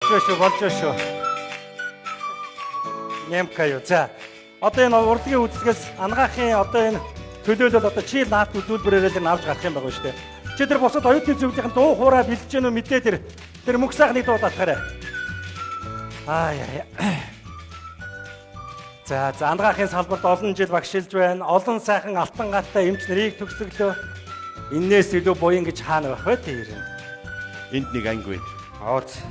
Болж шүү, болж шүү. Нямка юу. За. Одоо энэ урлагийн үзлэгээс ангаахын одоо энэ төлөөлөл одоо чи наат үзүүлбэрээр л авч гарах юм байгаа шүү дээ. Чи тэр бусад оюутны зөвлөлийн дуу хуурай бэлдэж гэнэ үү мэдээ тэр тэр мөнх сайхныг дуудаатахаарай. Аа яа. За за ангаахын салбарт олон жил багшилж байна. Олон сайхан алтан галтай эмч нарыг төгсөглөө. Эннээс илүү буян гэж хаана байх вэ тэр юм. Энд нэг анги байна. Ооц.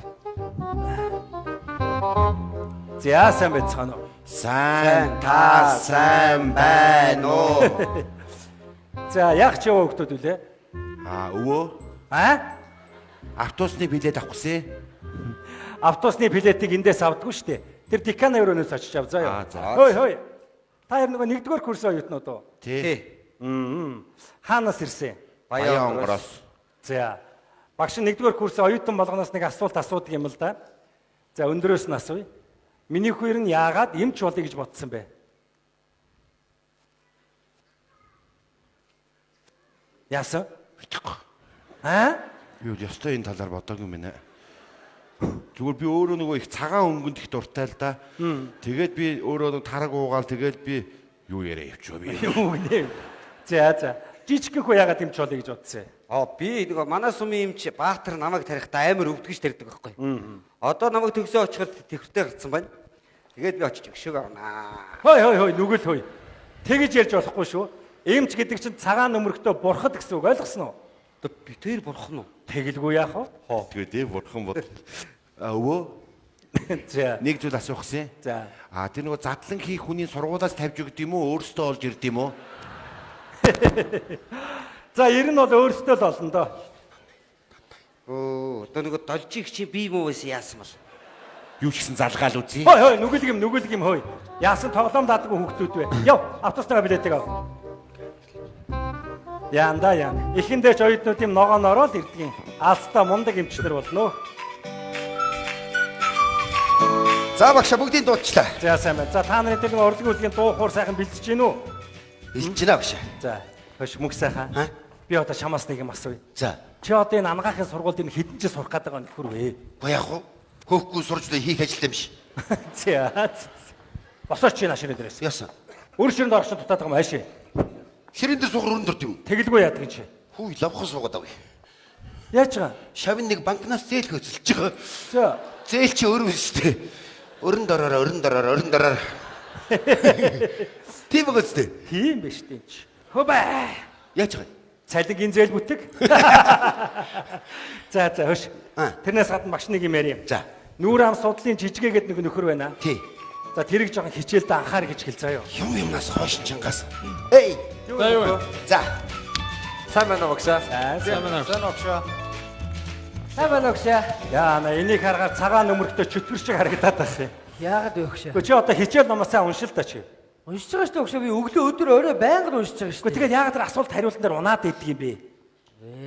За сайн байцгаана уу? Сайн та сайн байна уу? За яг чи яваа хүмүүс үлээ? Аа өвөө А? автобусны билет авах гэсэн. Автобусны билетийг эндээс авдаггүй шүү дээ. Тэр деканы өрөөнөөс очиж ав заа юу. Аа, за. Хөөе хөөе. Та хоёр нөгөө нэгдүгээр курсын оюутнууд уу? Тий. Хаанаас ирсэн? Баян онгороос. За. Багш нь нэгдүгээр курсын оюутан болгоноос нэг асуулт асуудаг юм л да. За өндрөөс нь асууя. Миний хүү нь яагаад эмч болъё гэж бодсон бэ? Яасан? Мэдэхгүй. Аа? Би бол ёстой энэ талаар бодоогүй юм байна. Зүгээр би өөрөө нөгөө их цагаан өнгөнд их дуртай л да. Тэгээд би өөрөө нэг тараг уугаал тэгээд би юу яриа явчихв би. Юу гинэ? За за. Жижигхэн хүү яагаад эмч болъё гэж бодсон юм? Аа би нөгөө манай сумын эмч Баатар намайг тарихдаа амар өвдгөж тарьдаг байхгүй. Одоо намайг төгсөө очиход тэвхтэй гарцсан байна. Тэгээд би очиж өгшөг авнаа. Хой хой хой нүгэл хой. Тэгэж ярьж болохгүй шүү. Эмч гэдэг чинь цагаан нөмрөгтөө бурхад гэсэн үг ойлгосон уу? Одоо би тэр бурхан уу? Тэгэлгүй яах вэ? Тэгээд ээ бурхан бод. А өвөө За. нэг зүйл асуух гэсэн. За. А тэр нөгөө задлан хийх хүний сургуулаас тавьж өгд юм уу? Өөрөөсөө олж ирд юм уу? За ер нь бол өөрсдөө л олно доо. Өө одоо нөгөө должиг чи би муу байсан яасан бол. Юу ч гэсэн залгаал үзье. Хой хой нүгэл юм нүгэл юм хой. Яасан тоглоом даадаг хүүхдүүд вэ? Яв автобусныхаа билетийг ав. Яанда яа. Эхэндээ ч оюутнууд юм ногоон ороод ирдгийн. Алстаа мундаг эмчнэр болно. За багшаа бүгдийг дуудчлаа. За сайн байна. За та нарын тэр нэг урлагийн үлгийн дуу хуур сайхан бэлдэж гин үү? Бэлдэж байна багшаа. За хойш мөнх сайхан. Аа? Би одоо чамаас нэг юм асууя. За. Чи одоо энэ ангаахын сургуульд энэ хэдэн жил сурах гэдэг байгаа нөхөр вэ? Уу яах вэ? Хөөхгүй сурч л хийх ажил юм биш. За. Босооч чи нашрын дээрээс. Яасан? Өр ширэнд орох чинь дутаад байгаа юм ааши. Ширээн дээр суух өрөнд орд юм. Тэгэлгүй яадаг юм чи. Хүү лавхан суугаад авъя. Яаж байгаа? Шавн нэг банкнаас зээл хөцөлж байгаа. За. Зээл чи өрөө өстэй. Өрөнд ороорой, өрөнд ороорой, өрөнд ороорой. Тийм байгаа үстэй. Тийм биш тийм чи. Хөбэ. Яаж байгаа юм? Цалингийн зээл бүтэг. За за хөш. Аа. Тэрнээс гадна багш нэг юм ярив. За. Нүүр ам судлалын жижигэ гэдэг нэг нөхөр байна. Тий. За тэрийг жоохон хичээлдээ анхаар гэж хэл заяа. Юм юмнаас хойш чангаас. Эй. За юу вэ? За. Сайн байна уу багшаа? Сайн байна. Сайн багшаа. Сайн байна уу гшаа? Яа на энийг харахаар цагаан нөмрөгтөө чөтгөр шиг харагдаад байна юм. Яагаад вэ гшаа? Гэхдээ чи одоо хичээл номоо сайн уншил та чи. Уншиж байгаа шүү дээ гшаа. Би өглөө өдөр орой байнга л уншиж байгаа шүү Гэхдээ дээ. тэгээд яагаад тэр асуулт хариултан дээр унаад иддэг юм бэ?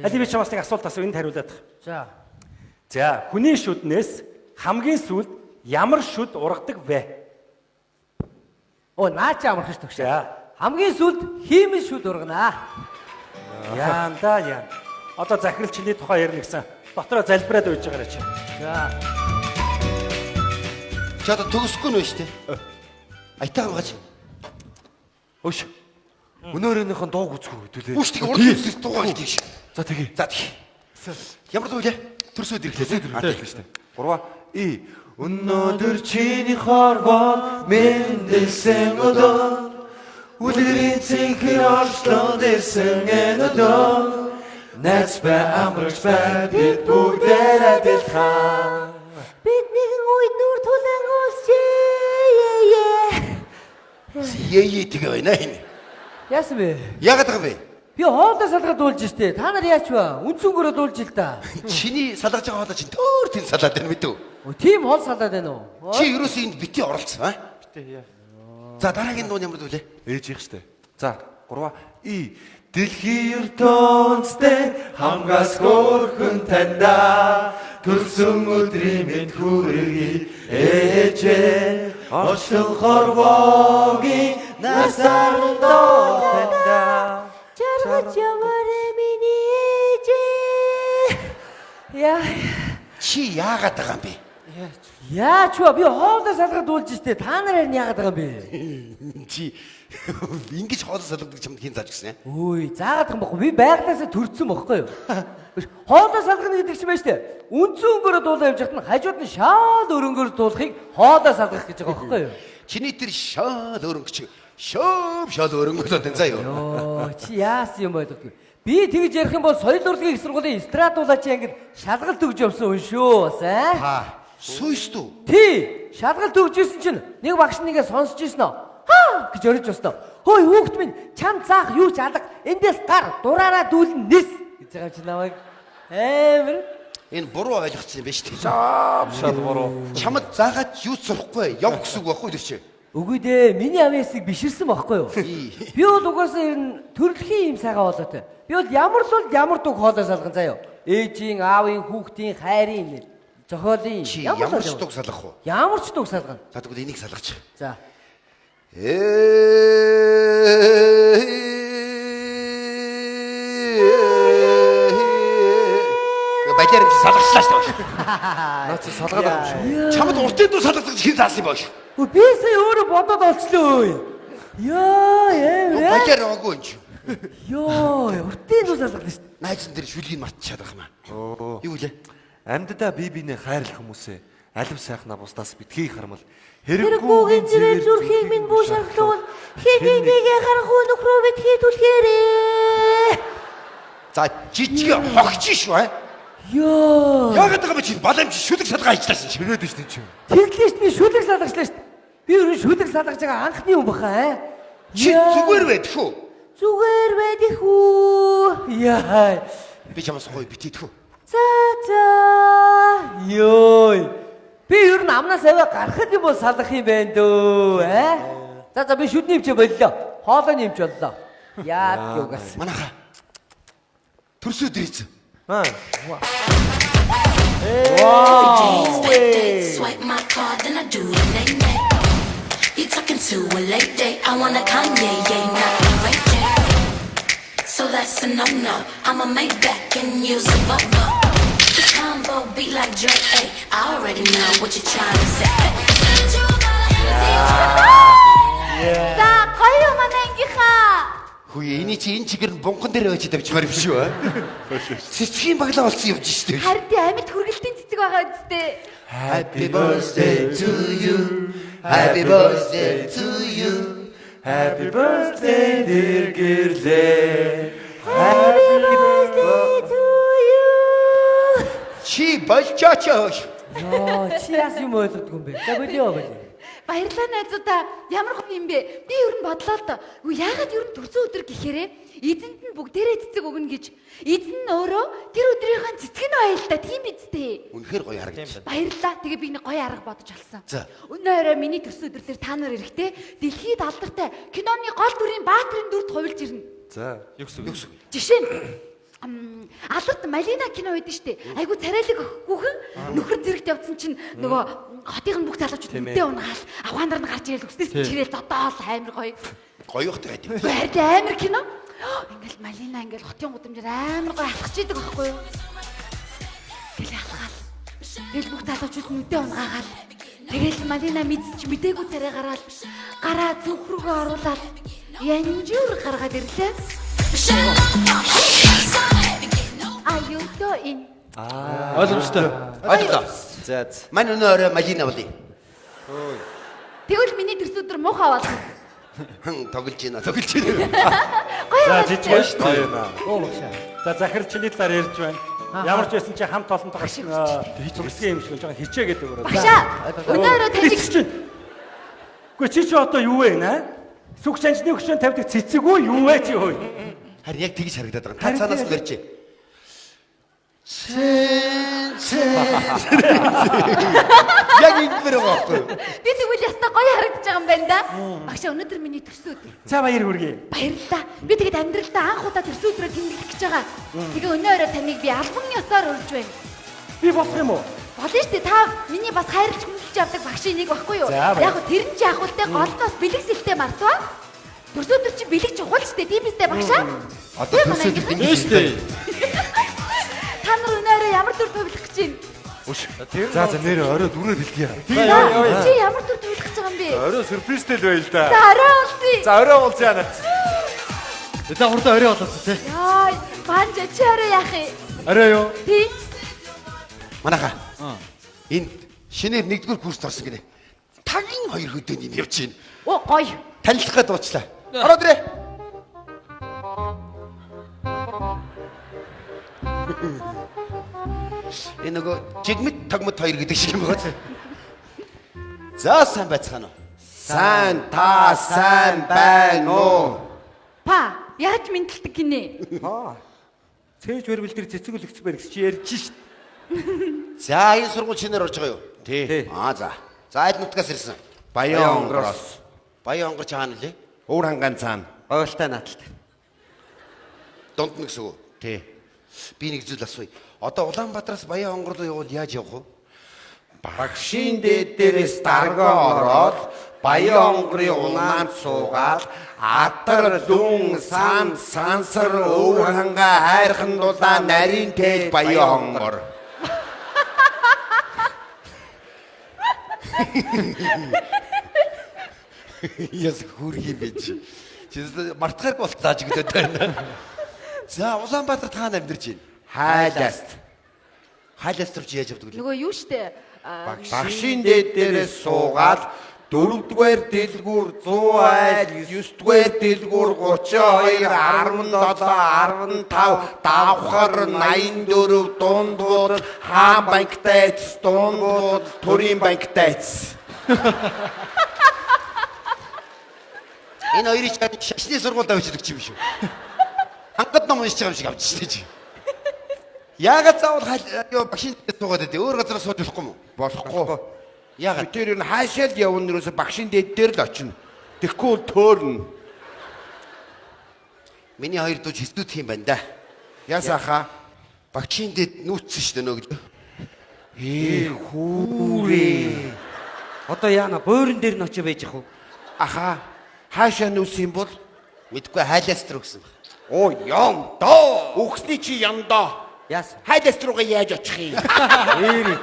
Аль би чамаас нэг асуулт асуу энд хариулаад. За. За, хүний шүднээс хамгийн сүүлд ямар шүд ургадаг вэ? Оо наа чи амархан шүү дээ гшаа. За. Хамгийн сүүлд хиймэл шүд урганаа. Яанда яа. Одоо захирал чиний тухай ярина гэсэн. Дотроо залбираад байж байгаарай чи. За. Чи одоо төгсөхгүй нэ шүү дээ. Айтаа хамгааж. Өш. Өнөөрөөнийх нь дууг үзэх үү хэдүүлээ. Үгүй шүү дээ. Урд үзэх дуугаа л тийш. За тэгье. За тий. Ямар дуу вэ? Төрсөд ирэхлээ. Тэг шүү дээ. 3 и Өнөөдөр чиний хорвоо мэндэлсэн өдөр. Үлгэрийн цэнхэр орчлон дэрсэн энэ өдөр. Найз бай амрагч бай бид бүгдээр адилхан. Бид нэгэн үед нүр тулан үлсээ. Е е тэгээ байна энэ. Яасан бэ? Яагаад байгаа вэ? Би хоолой салгаад дуулж штэ. Та нар яач вэ? Үнцөнгөрөө дуулж ил та. Чиний салгаж байгаа хоолой чинь төөр тийм салаад байна мэдв. Өө тийм хоол салаад байна уу? Чи ерөөсөө энд бити оролцсон аа? Битээ яа. За дараагийн дуу нь ямар дуу лээ? Ээж их штэ. За 3 и Дэлхийн ертөнцтэй хамгаас хөөрхөн таньда төрсөн өдрийн мэд хүргэе ээжээ оршил хорвоогийн насар доо таньда Жаргаж яваарэ миний ээжээ. Яа. Чи яагаад байгаа юм бэ? Яач вэ? Би хоолой салгаад дуулж штэ. Та нар харин яагаад байгаа юм бэ? Чи ингэж хоолой салгадаг чамд хэн зааж гисэн? Үй, заагаад байгаа юм бохгүй. Би байглаасаа төрцөн бохгүй юу? Хоолой салгана гэдэг чинь байна штэ. Үндсэн өнгөөрөө дуулаа явж байхад нь хажууд нь шал өрөнгөөр дуулахыг хоолой салгах гэж байгаа бохгүй юу? Чиний тэр шал өрөнгө чи шөөм шал өрөнгө л энэ заа юу? Йоо, чи яасан юм ойлгохгүй. Би тэгж ярих юм бол соёл урлагийн их сургуулийн эстрадуулаач ангид шалгалт өгж явсан хүн шүү бас аа. Та сүйстүү. Тий, шалгалт өгж исэн чинь нэг багш нэгээ сонсч ирсэн оо. Хаа гэж орж басна. Хөөе хүүхд минь чам заах юу ч алга. Эндээс гар дураараа дүүлэн нис гэж байгаа юм чи намайг. Амар. Энэ буруу ойлгоцсон юм байна шүү дээ. Шап шал буруу. Чамд заагаад юу ч сурахгүй яв гэсэн үг байхгүй тэр чи. Үгүй дээ, миний амын хэсэг биширсэн байхгүй юу? Би бол угаасаа ер нь төрөлхийн юм сайхан хоолойтой. Би бол ямар л бол ямар дуг хоолой салган заяа. Ээжийн, аавын, хүүхдийн, хайрын, зохиолын Чи л ямар ч бол дуг салгах уу? Ямар ч дуг салгана. За тэгвэл энийг салгач. За. Э Балиар юм чи салгачлаа шүү дээ. Наа чи салгаад байгаа юм шүү. Чамд уртын дуу салгадаг хэн заасан юм бэ? Өө би сая өөрөө бодоод олчлоо өө. Йоо, амар. ээ. Балиар яваагүй юм чи. Йоо, уртын дуу салгана шүү дээ. Найз нь тэр шүлгийг мартчихад байгаа юм аа. Юу лээ? Амьддаа бие биенээ хайрлах хүмүүсээ алив сайхнаа бусдаас битгий хармал. Хэрэггүйн зэрэг зүрхийг минь бүү шархлуул хэдий нэгэ харахгүй нөхрөө битгий түлхээрээ. За жижиг хогч шүү аа. Йоо. Яагаад байгаа бэ чи баламж шүлэг салгаа хийчлээсэн чи. Чирээд ш чинь. Тэглээ шүү дээ, би шүлэг салгачлаа шүү дээ. Би ер нь шүлэг салгаж байгаа анхны хүн баха аа. Чи Яа. зүгээр байдх үү? Зүгээр байдих үү? Яа. Би чамаас гоё битийдэх үү? За за. Йой. Би ер нь амнаас аваа гарахад юм бол салгах юм байна дөө, аа. За за би шүдний эмчээ боллоо. Хоолойны эмч боллоо. Яа юугаас. Манайха. Төрсө өдөр ийцэн. Аа. Swipe my card, then I do the nay nay. You talking to a late day? I want a Kanye, yeah, not a Ray J. So that's a no no. I'ma make back and use a Volvo. This combo beat like Dre. Ay, I already know what you're trying to say. Send you a bottle of Hennessy. За гоё юм манай ангийнхаа. Хүү эний чи энэ чигээр нь бунхан дээр байж тавьчмаар юм шүү аа. Цэцгийн баглаа болсон явж штэ. Харин тий амьд хүргэлтийн цэцэг байгаа үсттэй. Happy birthday to you. Happy birthday to you. Happy birthday dear гэрлээ. Happy birthday to you. Чи болчооч. Йоо, чи яас юм ойлгодгүй юм бэ? За болио болио. Баярлалаа найзуудаа. Ямар гоё юм бэ? Би ер нь бодлоо л доо. Үгүй яагаад ер нь төрсөн өдөр гэхээрээ эзэнд нь бүгдээрээ цэцэг өгнө гэж. Эзэн нь өөрөө тэр өдрийнхөө цэцэг нь байл та тийм биз дээ. Үнэхээр гоё харагдчих. Баярлалаа. Тэгээ би нэг гоё арга бодож олсон. За. Өнөө орой миний төрсөн өдөр дээр та нар эрэхтэй дэлхийд алдартай киноны гол дүрийн Баатрын дүрд хувилж ирнэ. За, юу гэсэн үг? Жишээ нь алдарт Малина кино байдаг штэ. Айгу царайлаг хүүхэн нөхөр зэрэгт явцсан чинь нөгөө хотын нь бүх залуучууд нүдээ унгаал авгаандар нь гарч ирэл өснөөс нь чирэл зодоол амар гоё. Гоё ухтай байд юм. Баяр амар кино. Ингээл Малина ингээл хотын гудамжаар амар гоё алхаж идэг байхгүй юу? Ингээл алхаал. Тэгэл бүх залуучууд нүдээ унгаагаал. Тэгэл Малина мэдчих мдээгүй царай гараал гараа зүнх рүүгээ оруулаад янжуур гаргаад ирлээ. Аюутоо энэ. Ойлгомжтой. Ойлголоо. За за. Мань өнөө орой малина болъё. Тэгвэл миний төрсөн өдөр муухай болно. Хын тоглож байна, тоглож байна. Гоё За байна. жижиг шүү дээ. Гоё наа. Оо багшаа. За захир чиний талаар ярьж байна. Ямар ч байсан чи хамт олонтойгоо төгсгөн юм шиг жоохон хичээгээд өгөөрэй. Багшаа, өнөө орой таныг Эцэг чинь. Үгүй чи чи одоо юу вэ нэ? Сүх чанчны хөшөөнд тавьдаг цэцэг үү юу вэ чи хөөе? Харин яг тэгж харагдаад байгаа. Та цаанаас барьж. Цэн цэн. Яг ингэмээр байгаа байхгүй юу? би тэгвэл ястаа гоё харагдаж байгаа юм байна да. Багшаа өнөөдөр миний төрсөн өдөр. За баяр хүргэе. Баярлалаа. Би тэгэд амьдралдаа анх удаа төрсөн өдрөө тэмдэглэх гэж байгаа. Тэгээ өнөө орой таныг би албан ёсоор урьж байна. Би болох юм уу? Болно шүү дээ. Та миний бас хайрлж хүндэлж явдаг багшийн нэг багхгүй юу? За, баяр. Яг гоо тэр нь ч яг үлтэй гол нь бас бэлэг сэлтэй мартваа. Төрсөн өдөр чи бэлэг чухал шүү дээ. Тийм биз дээ багшаа? Одоо Тийм төрсөн манай өдөр ангийнхан. дэмжиж Та нар өнөө орой ямар дүр төвлөх гэж байна? За за нэр орой дүрээр бэлдъя. За, чи ямар төр туйлах гэж байгаа юм бэ? Орой сюрпризтэй л байл да. За, орой уулзъя. За орой уулзъя наа. За хурдан орой болоос тий. Яа, Банжа чи орой яах юм? Орой юу? Тий. Манайха. Энд шинээр нэгдүгээр курст орсон гинэ. Тагийн хоёр хөдөөний юм явж байна. Оо, гоё. Танилцах гээд уучлаа. Ороод ирээ. Энэ нөгөө жигмэд тогмод хоёр гэдэг шиг юм байна. За сайн байцгаана уу? Сайн та сайн байна уу? Па, яаж мэдлдэг гинэ? Аа. Цээж баримл дээр цэцэг үлгцэн байна гэж чи ярьж шít. За энэ сургууль шинээр орж байгаа юу? Тий. Аа за. За аль нутгаас ирсэн? Баян онгороос. Баян онгорч хаана лээ? Уур хангаан цаана. Ойлтой наадaltaй. Дунд нь гэсэн үг. Тий. Би нэг зүйл асууя. Одоо Улаанбаатараас Баян онгор руу явбал яаж явах вэ? Багшийн дээд дээрээс даргаа ороод Баян онгорын унаанд суугаад атар лүн сан сансар өвөр хангаа хайрхан дулаан нарийн тэл Баян онгор. Яс хөрх юм бэ чи. Чи мартахааргүй бол зааж өгдөө байна. За Улаанбаатарт хаана амьдарч байна? Хайласт. Хайлаас руу чи яаж явдаг вэ? Нөгөө юу штэ? Аа, Багшийн дээд дээрээс суугаад дөрөвдүгээр дэлгүүр 100 айл, 9-р дэлгүүр 32, 17, 15, давхар 84, дундууд, хаан банктай эц, дундууд, төрийн банктай эц. Энэ хоёрыг чи шашны сургуульд авчирдаг чи юм шүү. Хангад ном уншиж байгаа юм шиг авч чи. Яагаад заавал хайл багшийн дээд суугаад байдیں۔ Өөр газар сууж болохгүй юм уу? Болохгүй. Яагаад? Тэр юу хаашаа л явна юусоо багшийн дээд дээр л очино. Тэгэхгүй бол төөрнө. Миний хоёр дүү хэсдүүдх юм байна да. Ясаха. Багшийн дээд нүүцсэн шүү дээ нөө гэлээ. Хүүрээ. Одоо яана буурин дээр нь очиж байж ах уу? Аха. Хаашаа нүүсэн юм бол Мэдгүй хайлаас руу гэсэн баг. Оо ям доо. үхсний чи яндаа. Яасан? Хайлаас руугаа яаж очих юм? Ээрээ.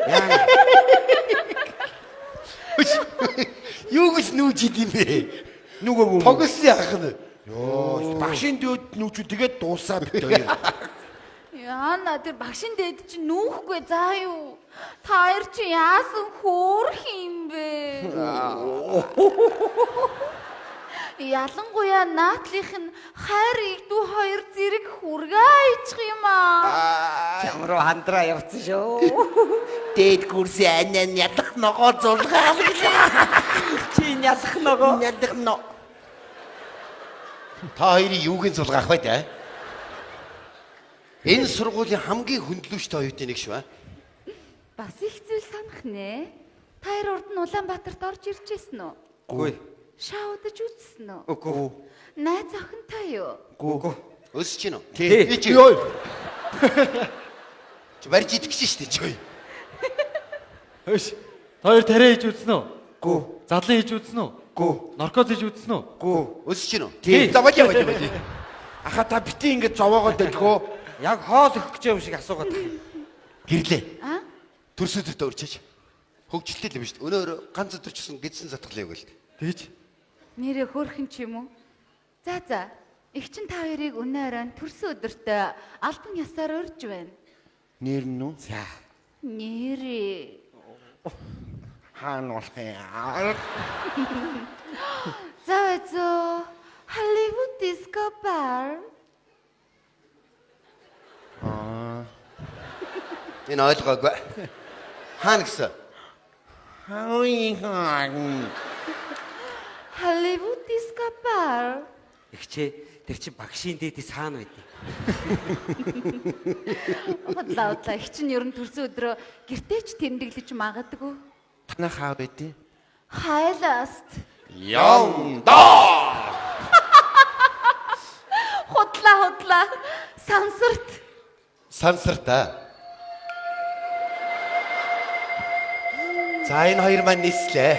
Яана. Юу гэж нүүж идэм бэ? Нүгөөгүй. Тогсон яах нь? Йоо, багшийн дээд нүүчүү тэгээд дуусаа бит хоёр. Яна тэр багшин дээд чинь нүүхгүй заа юу? Та хоёр чи яасан хөөх юм бэ? Ялангуяа наатлынх нь хайр игдүү хоёр зэрэг хүргээ айчих юм аа. Чам руу хандраа явцсан шүү. Дээд курсын анаа ядах ногоо зулгаал гэлээ. Чи нялх ногоо. Ядах но. Та хоёрын юугийн зулгаах вэ дээ? Энэ сургуулийн хамгийн хөндлөөчтэй оюутны нэг шүү. Бас их зүйл санах нэ. Та хоёр урд нь Улаанбаатарт орж ирж байсан үү? Үгүй. Шаудаж үзсэн үү? Үгүй. Найз охинтой юу? Үгүй. Өсөж гин үү? Тий. Би чи. Йой. Чи барьж идэх гэж шүү дээ чи. Хөш. Та хоёр тариа хийж үзсэн үү? Гүү. Задлан хийж үзсэн үү? Гүү. Наркоз хийж үзсэн үү? Гүү. Өсөж гин үү? Тий. За болио болио болио. Аха та бити ингэ зовоогоод байлгүй. Яг хоол өгөх гэж юм шиг асуугаад байна. Гэрлээ. А? Төрсөдөртөө өрчөөч. Хөгжилтэй л юм шүү дээ. Өнөөр ганц өдөр ч гэсэн гидсэн затгалаа юу гэл. Тэгэж. Нэрээ хөөрхөн ч юм уу? За за. Их чин та хоёрыг өнөө оройн төрсөн өдөртөө албан ёсоор урьж байна. Нэр нь үү? За. Нэрээ. Хаана болох юм? За байцоо. Hollywood Disco Bar. Энэ ойлгоогүй. Хаана гэсэн? Хаагийн. Hollywood Disco Bar. Игчээ тэр чинь багшийн дээдээс хаана байдیں۔ Худлаа худлаа. Их чин ер нь төрсөн өдрөө гэртээ ч тэмдэглэж магадгүй. Танаа хаа байдیں۔ Хайласт. Ямдаа. Худлаа худлаа. Сансарт. Сансарта. За энэ хоёр маань нислээ.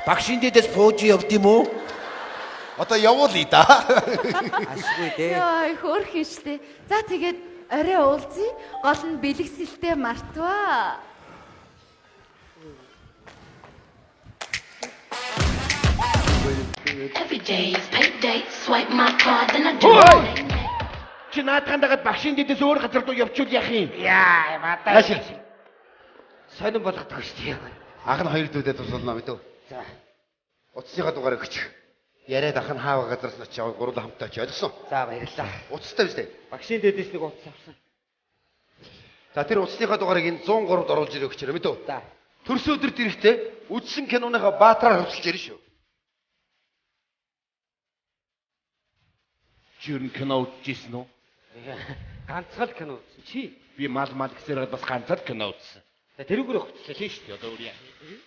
Багшийн дээдээс пууж явд юм уу? Одоо явуулъя да. Ашгүй дээ. Йой, хөөрхөн штэ. За тэгээд Орой уулзъя. Гол нь бэлэгсэлтэй мартваа. Every day is payday. Swipe my card and I do it. Чи наадхан дагаад багшийн дэдээс өөр газар руу явчвал яах юм? Яа, бата. Наашир. Сонин болгодог шүү дээ. Ах нь хоёр дүүдээ тусална мэдв. За. Утасныхаа дугаар өгч. Яриад ах нь хаава газараас нь очиж гурлаа хамтаа очиж ойлгосон. За баярлалаа. Утастай биз дээ. Багшийн дэдээс нэг утас авсан. За тэр утасныхаа дугаарыг энэ 103-д оруулж ирэх өгчээрэй мэдв. За. Төрсөн өдөр эрэхтэй үдсэн киноныхаа баатраар хувцалж ирнэ шүү. Чи ер нь кино үзчихсэн үү? Ганцхан л кино үзсэн чи. Би мал мал гэсээр бас ганцаар кино үзсэн. За тэрүүгээр хувцлаа. Тийм шүү дээ. Одоо өөр яах юм?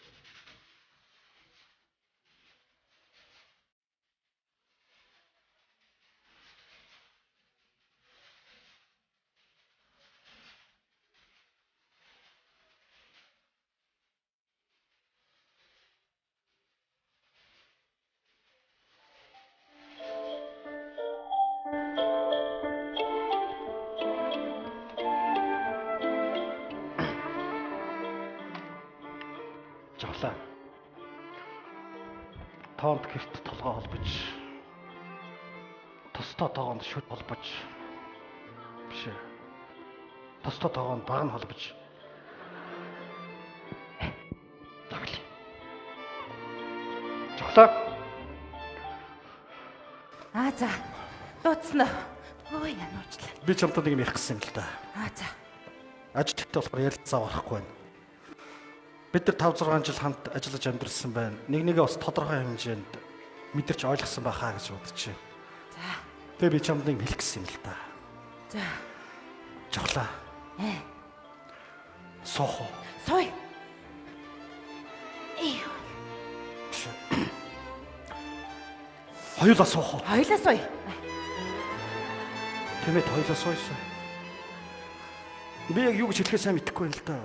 Жолоо. Тоонд гэрт толгой холбож. Тостой тоогоонд шүд холбож. Биш ээ. Тостой тоогоонд баг нь холбож. Тоглоё. Жолоо. Аа за. Дууцсан уу? Ой януучлаа. Би чамтай нэг юм ярих гэсэн юм л да. Аа за. Ажил ихтэй болохоор ярилцаа болохгүй байна. Бид нар 5 6 жил хамт ажиллаж амьдарсан байна. Нэг нэгээ бас тодорхой хэмжээнд мэдэрч ойлгосон байхаа гэж бодож байна. За. Тэгээ би чамд нэг юм хэлэх гэсэн юм л да. За. Жолоо. Э. Суух уу? Суй. Э. Хоёулаа суух уу? Хоёулаа суй. Тэмээд хоёулаа сууйсан. Би яг юу гэж хэлэхээ сайн мэдэхгүй байна л да.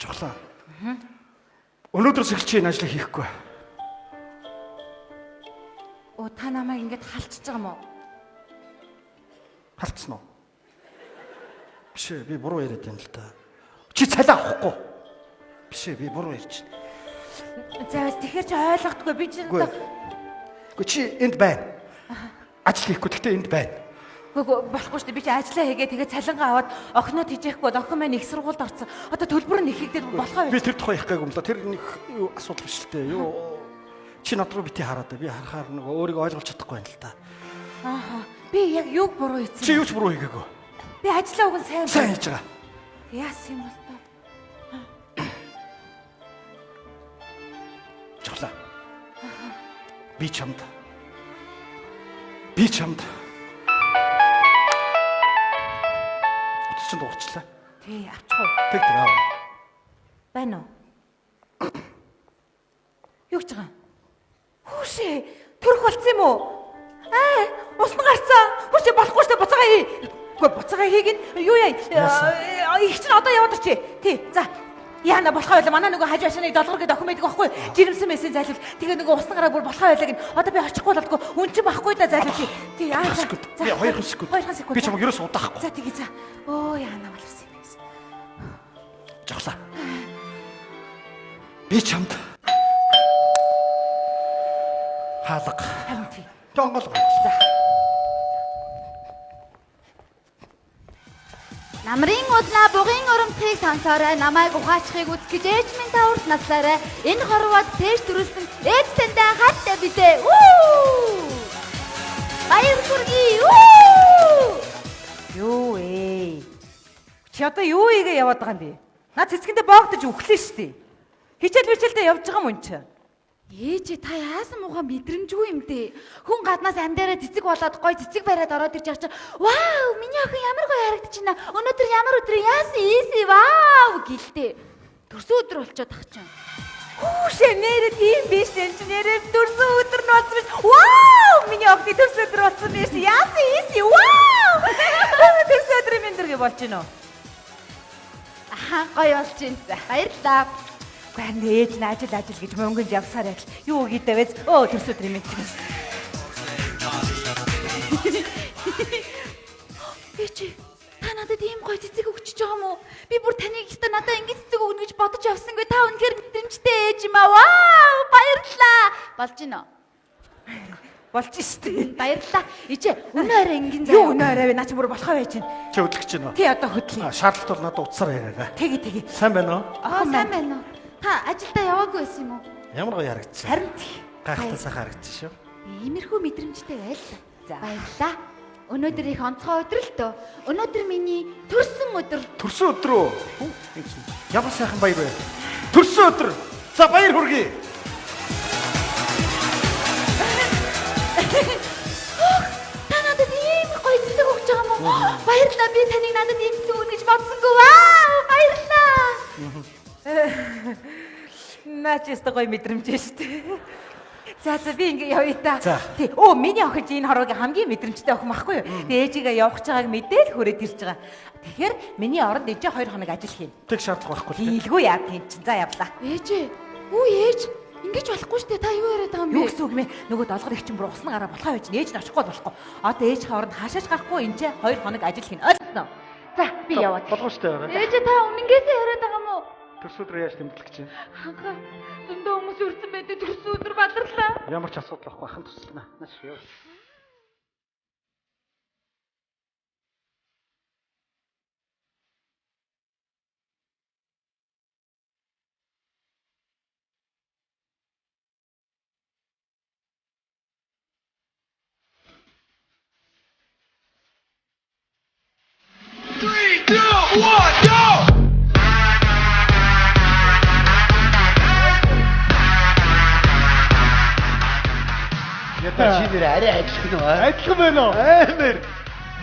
Жолоо. Өнөөдрөөс эхэлж чи энэ ажлыг хийхгүй. Оо та намайг ингэж халчиж байгаа юм уу? Халдсан уу? Биш ээ, би буруу яриад байна л да. Чи цалин авахгүй. Биш ээ, би буруу ярьж байна. За бас тэгэхэр чи ойлгохдгүй би чи Үгүй. Үгүй чи энд байна. Ажил хийхгүй гэхдээ энд байна. Үгүй болохгүй шүү дээ. Би чи ажиллаа хийгээ тэгээ цалингаа аваад охиноо тэжээхгүй бол охин маань их сургуульд орсон. Одоо төлбөр нь ихэгдээд болохоо Би тэр тухай ярих гайгүй юм л да. Тэр нэг юу асуудал биш л дээ. Юу чи над руу бити хараад бай. Би харахаар нөгөө өөрийгөө ойлгож чадахгүй байна л да. Аа. Би яг юуг буруу хийсэн? Чи юу ч буруу хийгээгүй. Би ажиллаа уг нь сайн. Сайн хийж байгаа. Яасан юм бол та? Жолоо. Би чамд. Би чамд. Утас чинь дуурчлаа. Тий, авчих уу? Тэг тэг аав. Байна уу? Юу гэж байгаа юм? Хүүшээ, төрөх болцсон юм уу? Аа, ус нь гарцсан. Хүүшээ болохгүй штэ буцаага хий. Үгүй буцаага хийгин юу яа? Их чинь одоо яваад очие. Тий, за. Яана болохоо байлаа. Манай нөгөө хажуу ашааны долгор гэдэг охин байдаг байхгүй. Жирэмсэн байсан зайлвал. Тэгээ нөгөө усны гараа бүр болохоо байлаа гин. Одоо би очихгүй болдгоо. Үн чинь байхгүй да зайлвал чи. Тий, аа. За. Би 2 секунд. 2 секунд. Би чамайг ерөөс удаахгүй. За тэгээ за. Өө яана боловсон юм бэ гэсэн. Жолоо. Би чамд хаалга. Харин тий. Жонгол. За. Намрын удлаа бугын урамтхийг сонсоорой. Намайг ухаачхыг үз гэж ээж минь та урт наслаарай. Энэ хорвоод тээж төрүүлсэн ээж таньдаа хайртай билээ. Үү! Баяр хүргэе. Үү! Юу ээ? Чи одоо юу хийгээ яваад байгаа юм бэ? Наад цэцгэндээ боогдож үхлээ шүү дээ. Хичээл бичээлдээ явж байгаа юм өн чи. Ээжээ та яасан муухай мэдрэмжгүй юм дээ. Хүн гаднаас амьдараа цэцэг болоод гой цэцэг бариад ороод ирж байгаа чинь вау миний охин ямар гоё харагдаж байна. Өнөөдөр ямар өдөр яасан ийси вау гэлтэй. Төрсөн өдөр болчиход ах чинь. Хүүшээ нэрээ тийм биш энэ чи нэрээ төрсөн өдөр нь болсон биш. Вау миний охины төрсөн өдөр болсон биш. Яасан ийси вау. Төрсөн өдрийн мэнд дэргээ болж гинөө. Аха гоё болж байна. Баярлалаа. Үгүй харин ээж нь ажил ажил гэж мөнгөнд явсаар адил. Юу гэдэг вэ? Өө төрсөн өдрийн мэнд. Ээжээ мэдэрч байгаа юм уу? Би бүр таныг өстө надаа ингэж цэцэг өгнө гэж бодож явсангүй. Та үнэхээр мэдрэмжтэй ээж юм аа. Вау, баярлалаа. Болж гинэ. Болж штэ. Баярлалаа. Ээжээ, өнөө орой ингийн заяа. Юу өнөө орой вэ? Наа чи бүр болохоо байж байна. Чи хөдлөх гэж байна уу? Тий одоо хөдлөе. Шаардлагатай бол надад утсаар яриарай. Тэги тэги. Сайн байна уу? Аа, сайн байна уу? Та ажилдаа яваагүй байсан юм уу? Ямар гоё харагдчих. Харин Гайхалтай сайхан харагдчих шүү. Иймэрхүү мэдрэмжтэй байл та. За. Баярлалаа. Өнөөдөр их онцгой өдөр л дөө. Өнөөдөр миний төрсөн өдөр. Төрсөн өдөр үү? Ямар сайхан баяр вэ? Төрсөн өдөр. За баяр хүргэе. Та надад ийм гоё цэцэг өгч байгаа юм уу? Баярлалаа. Би таныг надад ийм цэцэг өгнө гэж бодсонгүй. Вау, баярлалаа. Наа чи өстө гоё мэдрэмж штэ. За за би ингээ явъя та. За. Тий. Өө миний охин чи энэ хороогийн хамгийн мэдрэмжтэй охин байхгүй юу? Тэгээ ээжигээ явах гэж байгааг мэдээл хүрээд ирж байгаа. Тэгэхээр миний оронд ээжээ 2 хоног ажил хийнэ. Тэг шаардлага байхгүй л тий. Хийлгүй яа тийм чинь. За явлаа. Ээжээ. Үу ээж. Ингэж болохгүй штэ. Та юу яриад байгаа юм бэ? Юу гэсэн үг юм бэ? Нөгөө долгор их чинь бүр усна гараа болохоо байж ээж нь очихгүй болохгүй. Одоо ээж оронд хаашаач гарахгүй энэ ч 2 хоног ажил хийнэ. Ойлголоо. За би яваад. Болгоо штэ. Ээжээ та үнэнгээсээ яриад байгаа юм уу? Төрсөн өдрөө яаж тэмдэглэх гэж байна? Ханхаа. Зөндөө хүмүүс өрсөн байдаг төрсөн өдөр бадарлаа. Ямар ч асуудал байхгүй ахан туслана. Нааш яв. Ята чи нэр арай адилхан уу? Адилхан байна уу? Амар.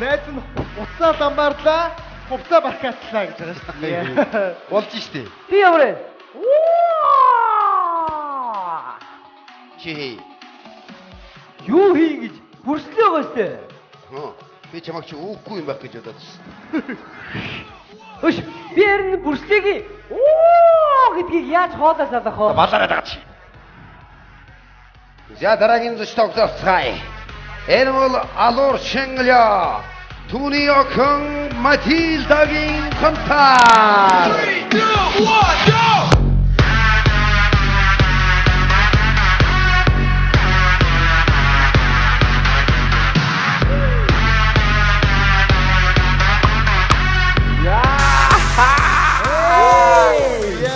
Найз нь уцаа ламбарлаа, хувцаа баркатлаа гэж байгаа шүү дээ. Болж штэ. Би ямар вэ? Чи Юу хий гэж бүрслээ байгаа шүү дээ. хөө би чамайг чи үүхгүй юм байх гэж бодоод шээ. Өш би харин бүрслэгийн оо гэдгийг яаж хоолой салах вэ? Балаараа дагаж. За дараагийн зочд тогтолцгаая. Энэ бол Алуур Шинглё. Түүний охин Матилдагийн хамтаар. 3 2 1 go!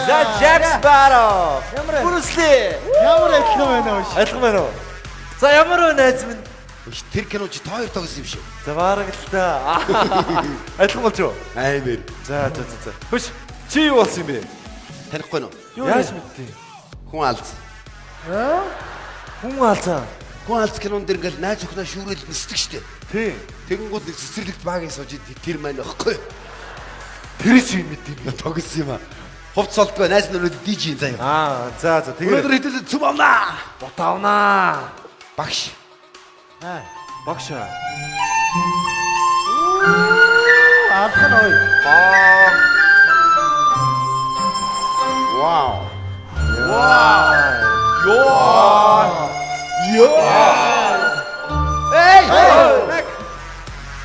За Jack Sparrow. Bruce Lee. Ямар адилхан байна уу? Адилхан байна уу? За ямар вэ найз минь? Тэр кино чи та хоёр тоглосон юм шиг. За бараг л та. Адилхан болж юу? Амар. За за за за. Хөш чи юу болсон юм бэ? Танихгүй нөө. Яаж мэдтий? Хүн алдсан. Хүн алзаа. Хүн алдс кинон дэр ингээл найз охиноо шүүрэл нисдэг штэ. Тий. Тэгэнгүүт нэг цэцэрлэгт багийн сууж тэр маань واخгүй. Тэр чи юм мэдээ юм. Тогсон юм аа. Хувц солдгоо найз нөрөөд диж юм заяа. Аа за за тэгээд Өнөөдөр хэдүүлээ цөм авнаа. бот авнаа. Багш. Багш. Алхан ой. Вау. Вау. Йоо. Йоо. Эй!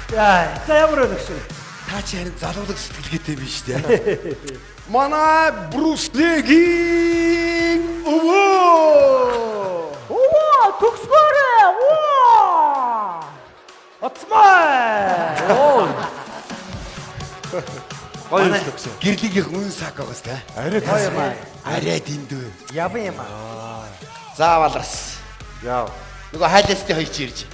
За за ямар вэ гэх Та чи харин залуулаг сэтгэлгээтэй биш үү? Манай Брюс Лигийн өвөө. Оо төгсгөөрэй. Оо. Оцмаа. Гоё юм төгсөн. Гэрлийнх үн сак байгаас та. Арай тасмаа. Арай дэндүү. Яван юм аа. За баларс. Яа. Нөгөө хайлаастай хоёр чи ирж.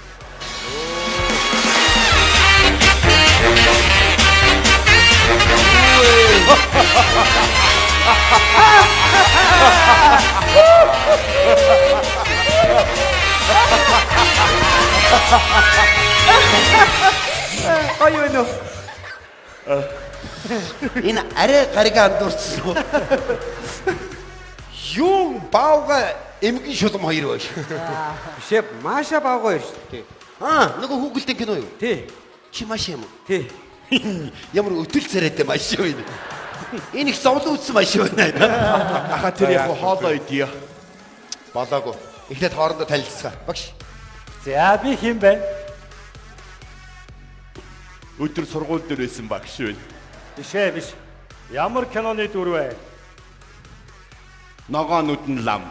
Гоё байна уу? Энэ арай гарига андуурсан уу? Юун баавга эмгэн шулам хоёр байж. Биш ээ, Маша баавга хоёр шүү дээ. Аа, нөгөө хүүхэлдэйн кино юу? Тий. Чи маш юм уу? Тий. Ямар өтөл царайтай маш юм бэ? Энэ их зовлон үтсэн маш юм байна. Аха тэр яг хоолоо идъя. Болоогүй. Эхлээд хоорондоо танилцгаа. Багш. За би хэн бэ? Өдөр сургууль дээр байсан багш байна. Биш ээ биш. Ямар киноны дүр вэ? Ногоон нүдэн лам.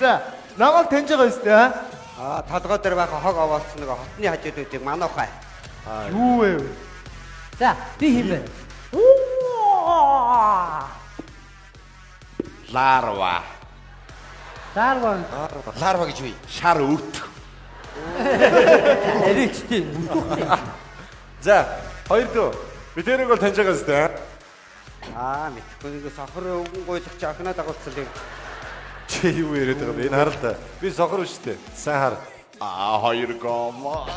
За, намайг таньж байгаа юм шүү дээ. Аа, толгой дээр байх хог овоолцсон нэг хотны хажуудуудыг мануухай. Юу вэ? За, би хэм бэ? Ларва. Ларва. Ларва гэж юу? Шар өвт. Арайч тийм. За, хоёр дүү. Би тэрийг бол таньж байгаа зү. Аа, мэдхгүй нэг сохор өвгөн гуйлагч охиноо дагуулсан л. Чи юу яриад байгаа бэ? Энэ харал та. Би сохор биш үү? Сайн хар. Аа, хоёр гомо.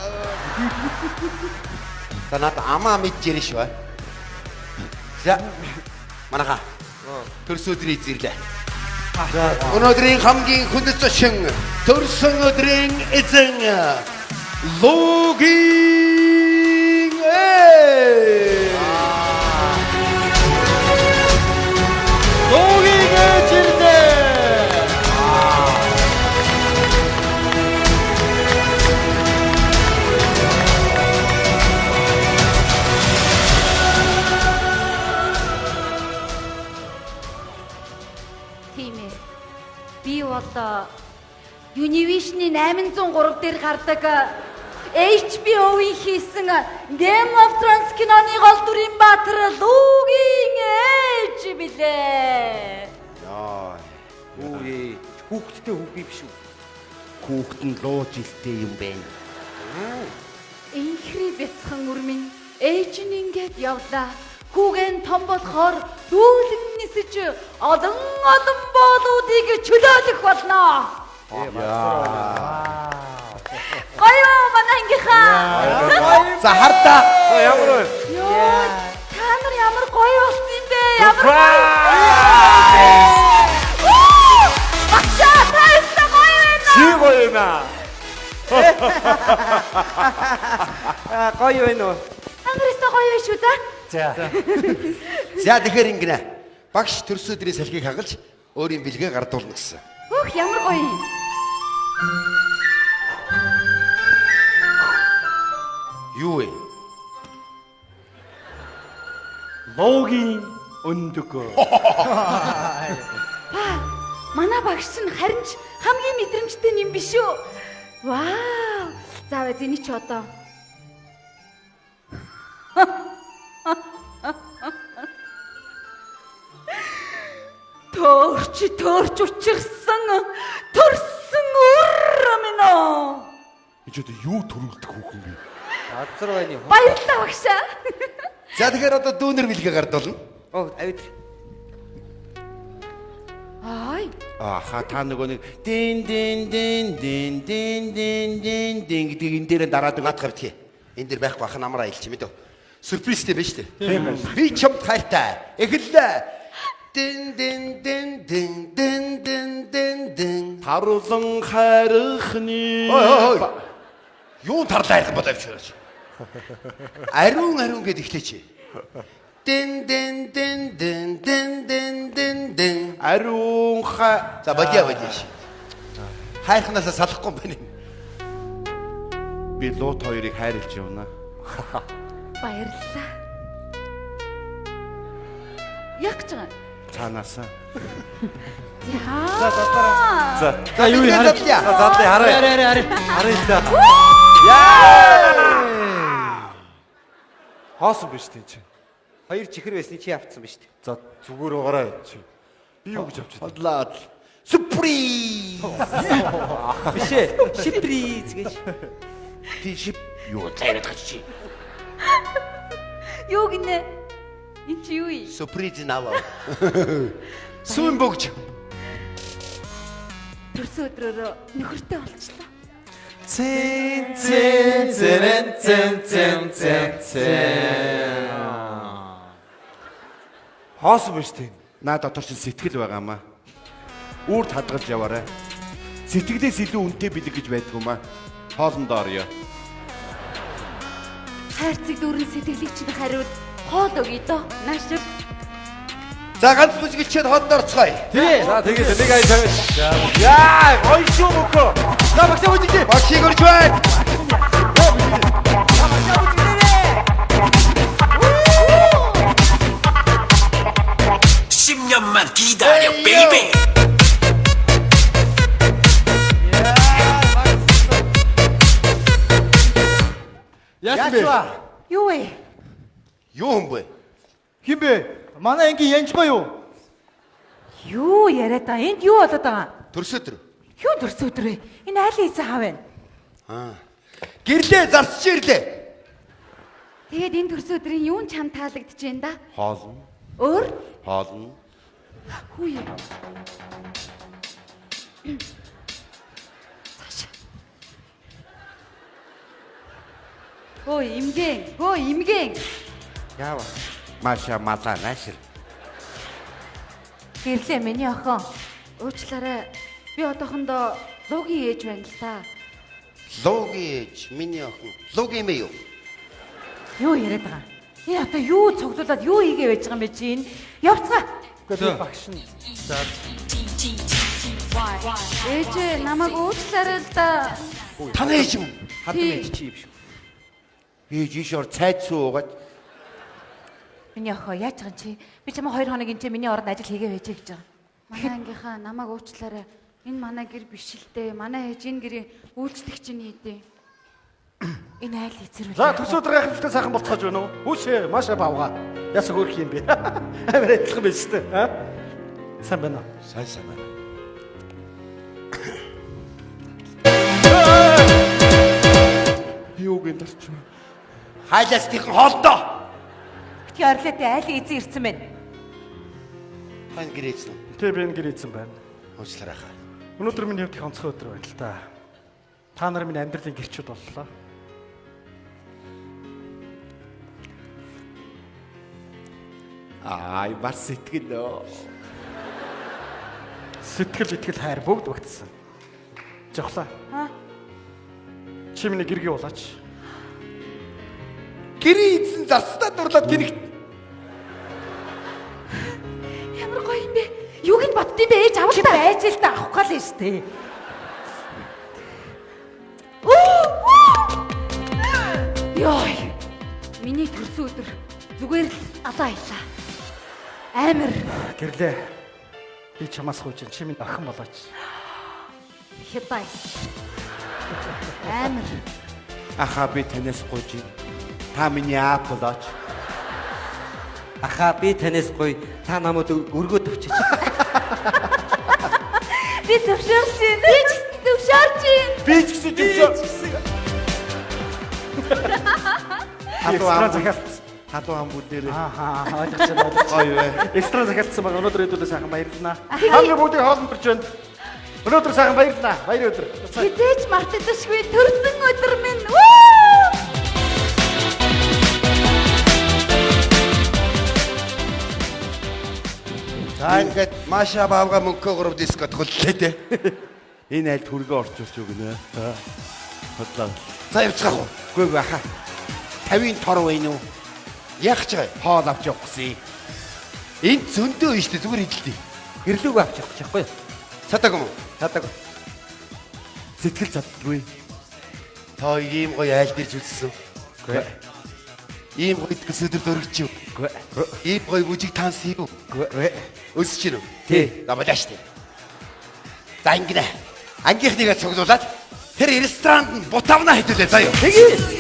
За над амаа мэдж ярина шүү. За. Манаха. Төрс өдрийн эзэрлээ. Өнөөдрийн хамгийн хүнд зочин төрсөн өдрийн эзэн Лугийн ээ. Лугийн ээж ирлээ. Тийм ээ. Би бол Univision-ы 803 дээр гардаг HBO-ийн хийсэн Game of Thrones киноны гол дүрийн баатар Лугийн ээж билээ. Яа. Үгүй хүүхдтэй хүүхий биш үү? Хүүхэд нь луу жилтэй юм байна. Инхри бяцхан үрмэн ээж нь ингээд явлаа. Хүүгэн том болохоор дүүлэн нисэж олон олон боолуудыг чөлөөлөх болно. Гоё манай ангийнхаа. За хардаа. За ямар вэ? Йоо, та нар ямар гоё болсон юм бэ? Ямар гоё. Багшаа та өстө гоё байна. Чи гоё юм аа. Аа, гоё байна уу? Та нар өстө гоё байна шүү за. За. За тэгэхээр ингэнэ. Багш төрсөн өдрийн салхийг хагалж өөрийн бэлгээ гардуулна гэсэн. Өөх ямар гоё юм. Юу вэ? Лугийн өндөг. Ба, манай багш чинь харин ч хамгийн мэдрэмжтэй юм биш үү? Вау! За бай зэний чи одоо. Төрч төрч учирсан төрсөн үр минь оо. Энд одоо юу төрүүлдэг хүүхэн бэ? Газар байна. Баярлалаа багшаа. За тэгэхээр одоо дүүнер бэлгээ гардуулна. Оо, авид. Ай, Аха та нөгөө нэг дин дин дин дин дин дин дин дин гэдэг энэ дээр дараад Наадах битгий. Энэ дэр байхгүй ах намраа илч мэдөө. Сюрпризтэй байж тээ. Тийм байна. Би чамд хайртай. Эхэллээ. Дин дин дин дин дин дин дин дин. Таруулан хайрхны. Ой ой ой. Юу тарлаа ярих болоо авчирч. Ариун ариун гэд эхлэч. Дин дин дин дин дин дин дин дин. Ариун ха. За бодиа бодиа ши. Хайрхнаасаа салахгүй юм байна. Би луут хоёрыг хайрлж явна. баярлалаа. Яг ч байгаа. Цаанаасаа. За За. За юу Бид хараа. задлаа. За задлаа хараа. Арай арай арай. Харъя л да. Хоосон биш тийм чи. Хоёр чихэр байсны чи авцсан ба шүү дээ. За зүгээр угаарай чи. Би юу гэж авч байна? Бодлоо. Сюрприз. Биш ээ. Шиприз гэж. Тий шип юу зайраад гаж чи. Юу гинэ? Энд чи юу юм? Сюрприз наваа. Сүүн бөгж. Төрсөн өдрөөрөө нөхөртэй болчлоо. Цэн цэн цэрэн цэн цэн цэн цэн. Хоосон биш тийм. Наа дотор чинь сэтгэл байгаа маа. Үүрд хадгалж яваарай. Сэтгэлээс илүү үнэтэй бэлэг гэж байдгүй маа. Хоолндоо орё. Хайрцаг дүүрэн сэтгэлийг чинь хариуд хоол өгье дөө. Наашир. За ганц бүжгэлчээд хоолнд орцгоё. Тий. За тэгээд нэг ая тавиад. Яа, гоё шүү мөхөө. За багшаа бүжиглээ. Багшийг өрж байна. Багшаа бүжиглээрээ. 1년만 기다려 baby. Яасан бэ? Юу вэ? Юу юм бэ? Хин бэ? Манай ангийн янжмаа юу? Юу яриад байгаа? Энд юу болоод байгаа? Төрсө өдөр. Юу төрсөн өдөр вэ? Энэ айлын эзэн хаав байна. Гэрлээ зарцж ирлээ. Тэгээд энэ төрсөн өдрийн юун чам таалагдж байна да? Хоолно. Өөр? Хоолно. Хүү. Цааш. Гөө имгэн, гөө имгэн. Яава. Маша мала наашир. Гэрлээ миний охин. Уучлаарай. Би одоохондоо лугийн ээж байна л та. Лугийн ээж миний охин. Лугийн мэ юу? Юу яриад байгаа? Энэ одоо юу цуглуулад юу хийгээ байж байгаа юм бэ чи энэ? Явцгаа. Үгүй би багш нь. За Ээжээ намайг уучлаарай л да. Таны ээж юм уу? Хадам ээж чи юм шүү. Ээж ишор цайцсан уугаад Миний охин яаж байгаа юм чи? Би чамаа 2 хоног энэ чи миний оронд ажил хийгээ байж гэж байгаа. Манай ангийнхаа намайг уучлаарай. Энэ манай гэр биш л дээ. Манай ээж энэ гэрийн үйлчлэгч нь хийдэ. Энэ айл эцэр За төрсөн өдөр гайхамшигтай сайхан болцоож байна уу? Хүүшээ Маша бавга. Яасан хөөрх юм бэ? Амар адилхан байж тээ. Аа? Сайн байна уу? сайн сайн байна. Юуг энэ дарч. Хайлаастынхан хоолдоо. Битгий орилоотой айлын эзэн ирсэн байна. Тань гэрээсэн үү? Тэ би энэ гэр ийдсэн байна. Уучлаарай хаа. Өнөөдөр миний хувьд их онцгой өдөр байна л та. Та нар миний амьдралын гэрчүүд боллоо. Аа, бас сэтгэл өө. Сэтгэл итгэл хайр бүгд багтсан. Жохлаа. Аа? Чи миний гэргий болооч. Гэрийн эзэн зарцтай дурлаад гинэгт. Ямар гоё юм бэ? Юуг нь боддсон бэ ээж авал Чи та. байж л та авах гал юм шүү дээ. Йой. Миний төрсөн өдөр зүгээр л алаа хилаа. Амар Гэрлээ. Би чамаас хууч чи миний охин болооч. хядай. Амар. Ахаа би танаас гуйж. Та миний аав болооч. Ахаа би танаас гоё. Та намайг өргөө төвчөөч. Би зөвшөөрч байна. Би ч гэсэн зөвшөөрч байна. Би ч гэсэн зөвшөөр. Халуун Экстра ам захиалцсан. халуун ам бүгдээрээ. Аа ойлгож байна ойлгож Гоё вэ. Экстра захиалцсан байгаа. Өнөөдөр хэдүүлээ сайхан баярлалаа. Та нар бүгдийг хоолнд орж байна. Өнөөдөр сайхан баярлалаа. Баяр өдөр. Хизээч мартагдашгүй төрсөн өдөр минь. Үу! За ингээд Маша баавга мөнхөө 3 диско тгөллээ те. Энэ айлд хүргэн орчуулч өгнө. Хотлоо. За явцгаах уу? Үгүй ээ хаа. 50-ын тор байна уу? Яах гэж байгаа юм? Хоол авч явах гэсэн. Энд зөндөө юм шүү дээ зүгээр идэлтий. Гэрлүүг авч явах гэж байхгүй юу? Чадаагүй юм уу? Чадаагүй. Сэтгэл чаддгүй. Та ийм гоё айл дэрж үзсэн. Үгүй. Ийм гоё төсөдөр дөргиж юу? Үгүй. Ийм гоё бүжиг танс юу? Үгүй. Өсөж чинь үү? Тий. За болоо шүү дээ. За ингэнэ. Ангийнхныгаа цуглуулад тэр ресторанд нь бутавна хэдүүлээ заяа. Тэгье.